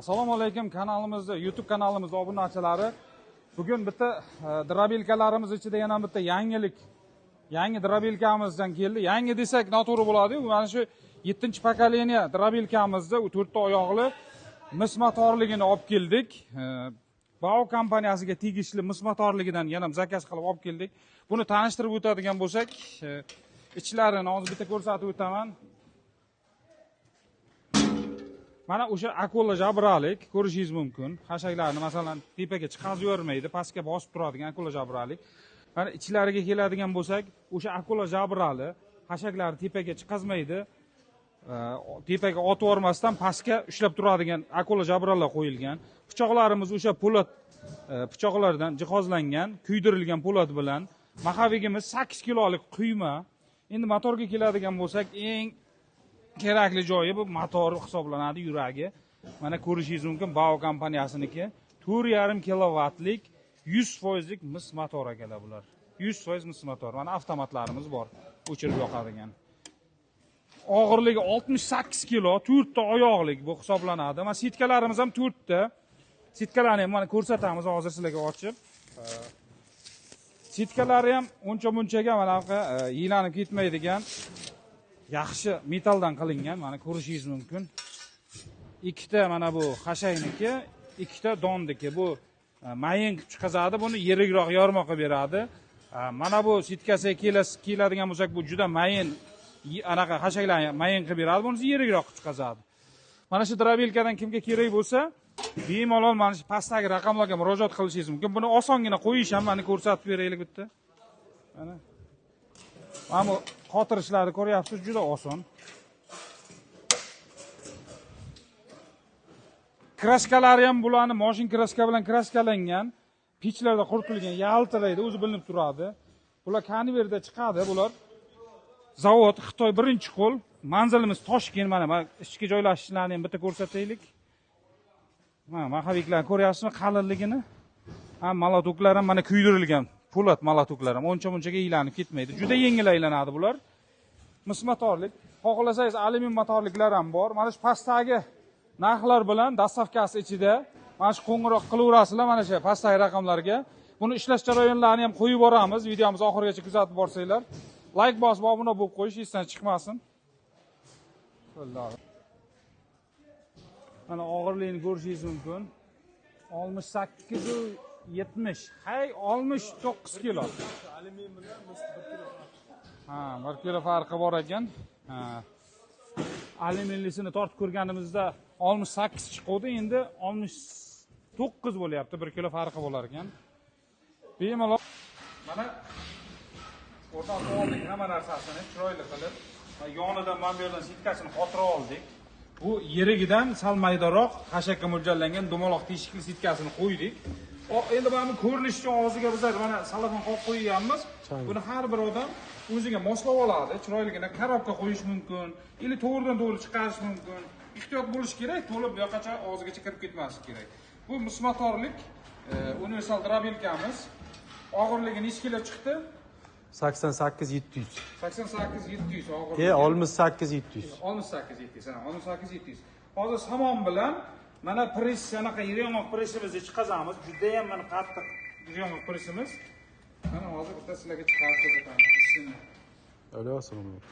Assalomu alaykum kanalimizda, YouTube kanalimizda obunachilari. Bugun bitta drobilkalarimiz ichida yana bitta yangilik, yangi drobilkamizdan keldi. Yangi desak noto'g'ri bo'ladi-yu. Mana shu 7-pokoleniya drobilkamizda u 4 ta oyoqli mis motorligini olib keldik. Bao kompaniyasiga tegishli mis motorligidan yana zakaz qilib olib keldik. Buni tanishtirib o'tadigan bo'lsak, ichlarini hozir bitta ko'rsatib o'taman. Mana o'sha akula jabralik ko'rishingiz mumkin. Xashaklarni masalan tepaga chiqazib yubormaydi, pastga bosib turadigan akula jabralik. Mana ichlariga keladigan bo'lsak, o'sha akula jabrali xashaklarni tepaga chiqazmaydi, tepaga otib yubormasdan pastga ushlab turadigan akula jabrallar qo'yilgan. Pichoqlarimiz o'sha po'lat pichoqlardan jihozlangan, kuydirilgan po'lat bilan. Maxavigimiz 8 kilolik quyma. Endi motorga keladigan bo'lsak, eng kerakli joyi bu motor hisoblanadi, yuragi. Mana ko'rishingiz mumkin, Bao kompaniyasiniki 4,5 kilovatlik 100%lik mis motor akalar bular. 100% mis motor. Mana avtomatlarimiz bor, o'chirib yoqadigan. Og'irligi 68 kilo, 4 ta oyoqlik bu hisoblanadi. Mana sitkalarimiz ham 4 ta. Sitkalarni ham mana ko'rsatamiz hozir sizlarga ochib. Sitkalari ham uncha-munchaga mana bunaqa yelanib ketmaydigan yaxshi metaldan qilingan, mana ko'rishingiz mumkin. Ikkita mana bu xashayniki, ikkita dondiki. Bu mayin qilib chiqazadi, buni yerikroq yorma qilib beradi. Mana bu sitkasiga keladigan bo'lsak, bu juda mayin, anaqa xashaklarni mayin qilib beradi, bunisi yerikroq qilib chiqazadi. Mana shu drobilkadan kimga kerak bo'lsa, bemalol mana shu pastdagi raqamlarga murojaat qilishingiz mumkin. Buni osongina qo'yish ham mana ko'rsatib beraylik bitta. Mana mana bu qotirishlarni ko'ryapsiz, juda oson. Kraskalari ham bularni moshin kraska bilan kraskalangan, pechlarda quritilgan, yaltiraydi, o'zi bilinib turadi. Bular konveyerda chiqadi, bular zavod Xitoy birinchi qo'l, manzilimiz Toshkent. Mana ichki joylashishlarni ham bitta ko'rsataylik. Mana maxaviklarni ko'ryapsizmi qalinligini? Ha, malotoklar ham mana kuydirilgan. Po'lat malotoklar ham uncha-munchaga aylanib ketmaydi. Juda yengil aylanadi bular. Mis motorlik, xohlasangiz alyumin motorliklar ham bor. Mana shu pastdagi narxlar bilan dastavkasi ichida mana shu qo'ng'iroq qilaverasizlar mana shu pastdagi raqamlarga. Buni ishlash jarayonlarini ham qo'yib boramiz. Videomiz oxirigacha kuzatib borsanglar, like bosib obuna bo'lib qo'yish esdan chiqmasin. Mana og'irligini ko'rishingiz mumkin. 68,70, hay 69 kilo. Alyumin bilan mis 1 kilo. Ha, 1 kilo farqi bor ekan. Ha. Alyuminlisini tortib ko'rganimizda 68 chiquvdi, endi 69 bo'lyapti, 1 kilo farqi bo'lar ekan. Bemalol mana o'rtatib oldik hamma narsasini chiroyli qilib, yonidan mana bu yerdan sitkasini qotirib oldik. Bu yerigidan sal maydaroq xashakka mo'ljallangan dumaloq teshikli sitkasini qo'ydik. Endi mana bu ko'rinish uchun og'ziga bizlar mana salafon qo'yib qo'yganmiz. Buni har bir odam o'ziga moslab oladi. Chiroyligini korobka qo'yish mumkin, ili to'g'ridan to'g'ri chiqarish mumkin. Ehtiyot bo'lish kerak, to'lib bu yoqqacha og'zigacha kirib ketmasligi kerak. Bu mis motorlik universal drobilkamiz. Og'irligi necha kilo chiqdi? 88,700. 88,700 og'irligi. 68,700. 68,700, ha, 68,700. Hozir somon bilan mana press, anaqa yiryong'oq pressimizni chiqazamiz. Juda ham mana qattiq yiryong'oq pressimiz. Mana hozir bitta sizlarga chiqarib ko'rsatamiz ishini. Alo, assalomu alaykum.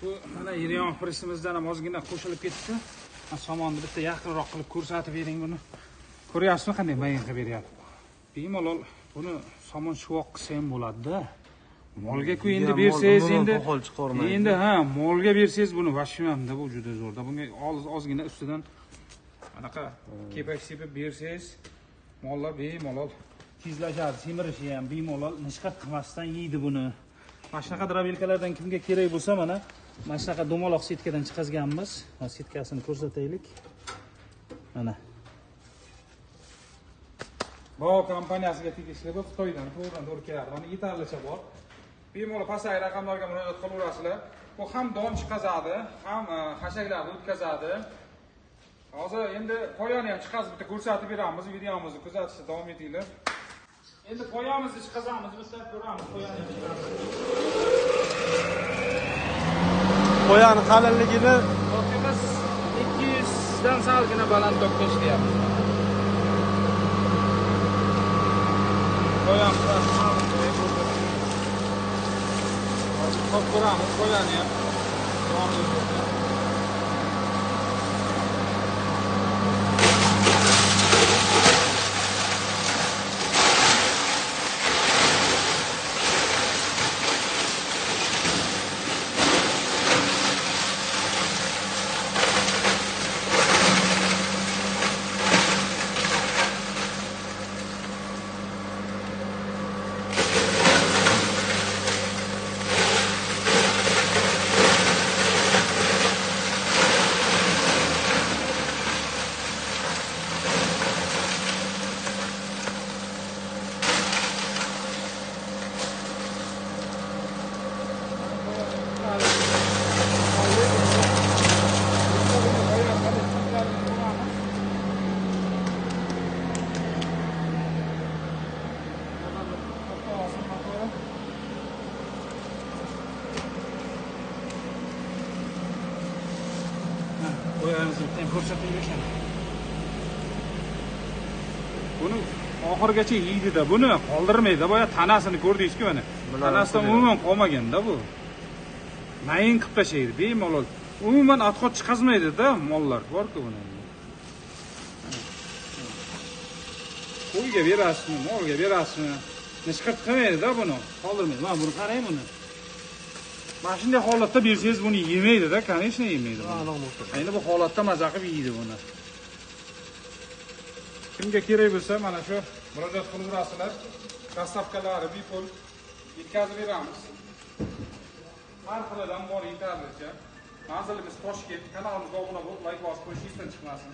Bu mana Yeriyon pressimizdan ham ozgina qo'shilib ketdi. Somonni bitta yaqinroq qilib ko'rsatib bering buni. Ko'ryapsizmi qanday mayin qilib beryapti. Bemalol buni somon shuvoq qilsa ham bo'ladi-da. Molga-ku endi bersangiz endi endi ha, molga bersangiz buni vashimamda bu juda zo'rda. Bunga ozgina ustidan anaqa kepak sepib bersangiz mollar bemalol tezlashadi, semirishi ham bemalol nishqat qilmasdan yeydi buni. Mana shunaqa drabelkalardan kimga kerak bo'lsa, mana shunaqa dumaloq setkadan chiqazganmiz. Mana setkasini ko'rsataylik. Mana. Bao kompaniyasiga tegishli bu Xitoydan to'g'ridan-to'g'ri keladi. Mana yetarlicha bor. Bemalol pastdagi raqamlarga murojaat qilaverasizlar. Bu ham don chiqazadi, ham xashaklarni o'tkazadi. Hozir endi poyani ham chiqazib bitta ko'rsatib beramiz. Videomizni kuzatishda davom etinglar. Endi poyamizni chiqazamiz, bitta ko'ramiz poyani chiqazib. Poyani qalinligini tokimiz 200 dan salgina baland tokda ishlayapmiz. Poyani hozir top ko'ramiz poyani ham. Buni oxirigacha yeydi-da, buni qoldirmaydi. Boya tanasini ko'rdingiz-ku mana. Tanasidan umuman qolmagan-da bu. Mayin qilib tashlaydi bemalol. Umuman otxod chiqazmaydi-da mollar bor-ku buni. Qo'yga berasizmi, molga berasizmi? Nishqat qilmaydi-da buni, qoldirmaydi. Mana buni qarang buni. Mana shunday holatda bersangiz buni yemaydi-da, конечно yemaydi. Endi bu holatda maza qilib yeydi buni. Kimga kerak bo'lsa mana shu murojaat qilaverasizlar. Dastavkalari bepul yetkazib beramiz. Har xilidan bor yetarlicha. Manzilimiz Toshkent. Kanalimizga obuna bo'lib, like bosib qo'yish esdan chiqmasin.